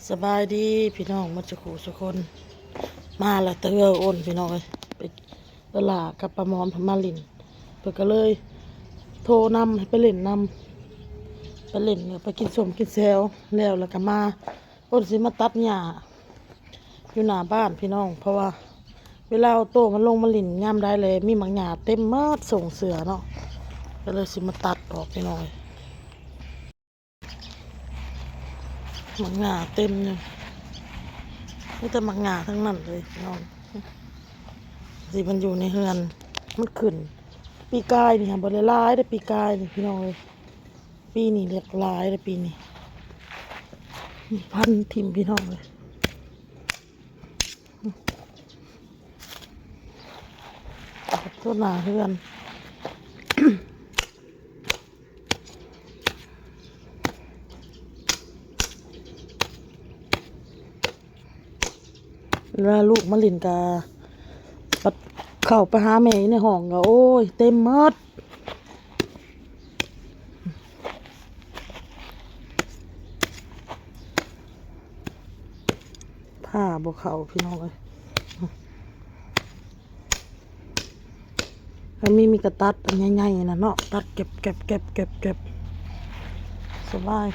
ສະບາຍດີພີ່ນ້ອງໝົດສູ່ຄູ່ສູ່ຄົນ. ມາແລ້ວແຕ່ເຮືອໂອນພີ່ນ້ອງເອີຍ, ໄປ ເອື້ອຍຫຼ້າກັບປ້າໝອນເພິ່ນມາຫຼິ້ນ ເພິ່ນກໍເລີຍໂທນຳໃຫ້ໄປຫຼິ້ນນຳ, ໄປຫຼິ້ນ ໄປກິນສົ້ມກິນແຊວ ແລ້ວ ແລ້ວກໍມາ ໂອນຊິມາຕັດຫຍ້າຢູ່ໜ້າບ້ານພີ່ນ້ອງ, ເພາະວ່າເວລາໂຕມັນລົງມາຫຼິ້ນຍາມໃດແລະ ມີໝາກຫຍ້າເຕັມໝົດ ສົ່ງເສື້ອເນາະ, ກໍເລີຍຊິມາຕັດອອກພີ່ນ້ອງ. ໝາກຫຍ້າເຕັມຢູ່, ມີແຕ່ໝາກຫຍ້າທັງນັ້ນເລີຍພີ່ນ້ອງ. ທີ່ມັນຢູ່ໃນເຮືອນ ມັນຂຶ້ນ ປີກາຍນີ້ຫັ້ນບໍ່ໄດ້ຫຼາຍເດ້, ປີກາຍນີ້ພີ່ນ້ອງເອີຍ, ປີນີ້ຫຼາກຫຼາຍເດ້ ປີນີ້. ນີ້ພັນຖິ້ມພີ່ນ້ອງເອີຍ. ຕົວໜ້າເຮືອນ ເວລາລູກມາຫຼິ້ນກະ ບັດເຂົ້າໄປຫາແມ່ຢູ່ໃນຫ້ອງກະ ໂອ້ຍ ເຕັມໝົດ. ພາບໍ່ເຂົ້າພີ່ນ້ອງເອີຍ. ແລ້ວມີ ມີກະຕັດອັນໃຫຍ່ໆນະເນາະ, ຕັດເກັບໆໆໆ ສະບາຍ.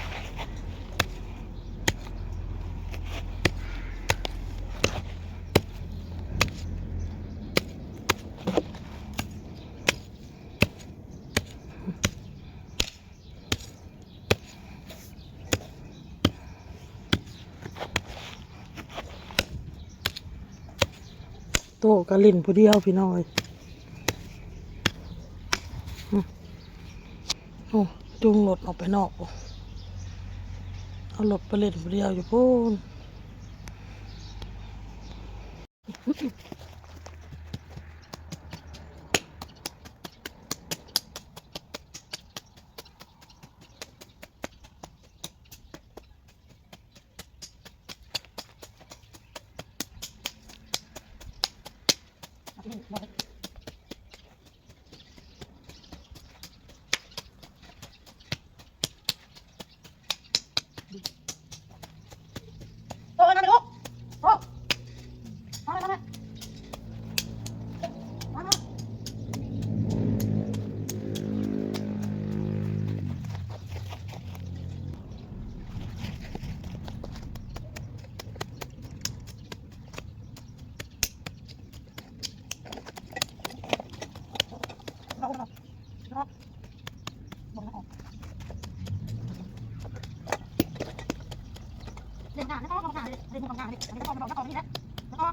ໂຕກໍຫຼິ້ນຜູ້ດຽວພີ່ນ້ອງເອີຍ. ໂອ້ ຈູງລົດອອກໄປນອກ ເອົາລົດໄປຫຼິ້ນຜູ້ດຽວຢູ່ພຸ້ນ. ເຫຼັ້ນໜ້າ ແລ້ວກໍເອົາໜ້າເລີຍ ເຫຼັ້ນຫົວໜ້າເລີຍ ອັນນີ້ກໍເອົາໜ້າ ເອົານີ້ແຫຼະ ແລ້ວກໍ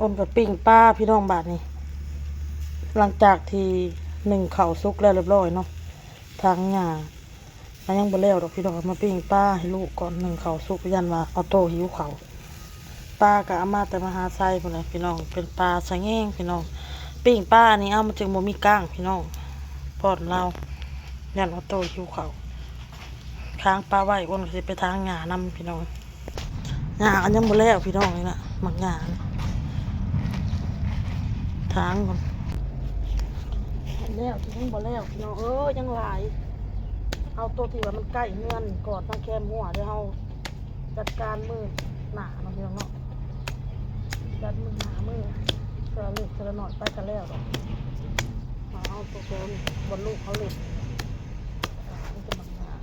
ອ້นກໍປີ້ງປາພີ່ນ້ອງ ບາດນີ້ ຫຼັງຈາກທີ່ໜຶ້ງເຂົ້າສຸກແລ້ວຮຽບຮ້ອຍເນາະ ຖາງຫຍ້າ ມັນຍັງບໍ່ແລ້ວດອກພີ່ນ້ອງ ມາປີ້ງປາໃຫ້ລູກກ່ອນ ໜຶ້ງເຂົ້າສຸກ ຢ້ານວ່າອອໂຕ້ຫິວເຂົ້າ. ປາກໍເອົາມາແຕ່ມະຫາໄຊພຸ້ນແຫຼະພີ່ນ້ອງ ເປັນປາສະແງງພີ່ນ້ອງ ປີ້ງປານີ້ເອົາ ມັນຈຶ່ງບໍ່ມີກ້າງພີ່ນ້ອງ ປ້ອນລາວ ຢ້ານອອໂຕ້ຫິວເຂົ້າ ຄ້າງປາໄວ້ ອ້ນກໍຊິໄປຖາງຫຍ້ານຳພີ່ນ້ອງ ຫຍ້າກໍຍັງບໍ່ແລ້ວພີ່ນ້ອງ ນີ້ນະ ໝາກຫຍ້າ ຖາງກ່ອນ ແລ້ວ ຍັງບໍ່ແລ້ວພີ່ນ້ອງເອີຍ ຍັງຫຼາຍ ເອົາໂຕທີ່ວ່າມັນໃກ້ເຮືອນກ່ອນ ທາງແຄມຫົວ ດຽວເຮົາຈັດການມື້ໜ້າເນາະພີ່ນ້ອງເນາະ ຈັດມື້ໜ້າມື້ ເທື່ອເລັກເທື່ອນ້ອຍໄປກໍແລ້ວດອກ ມາເອົາໂຕແຄມບ່ອນລູກເຮົາເລັກ ມີແຕ່ໝາກຫຍ້າ.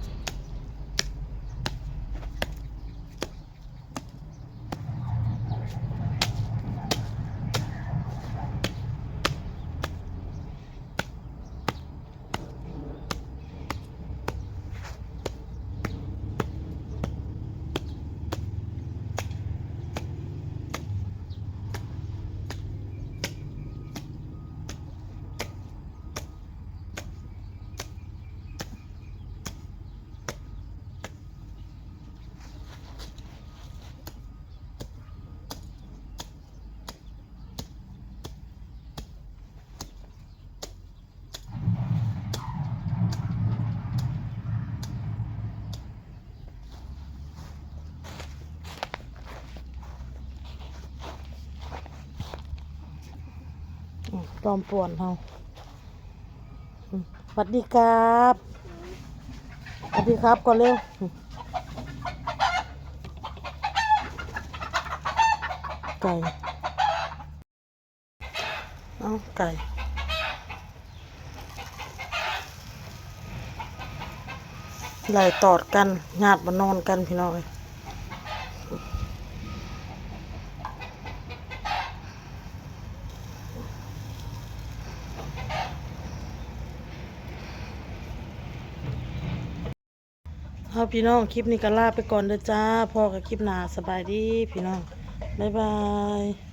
อืม จอมป่วนเฮา อืม สวัสดีครับ สวัสดีครับก่อนเร็ว อืม ไก่ เอ้า ไก่ ไล่ตอดกัน ญาติบ่นอนกันพี่น้องเอ้ย เอาพี่น้อง คลิปนี้ก็ลาไปก่อนเด้อจ้า พ้อกันคลิปหน้า สบายดีพี่น้อง บ๊ายบาย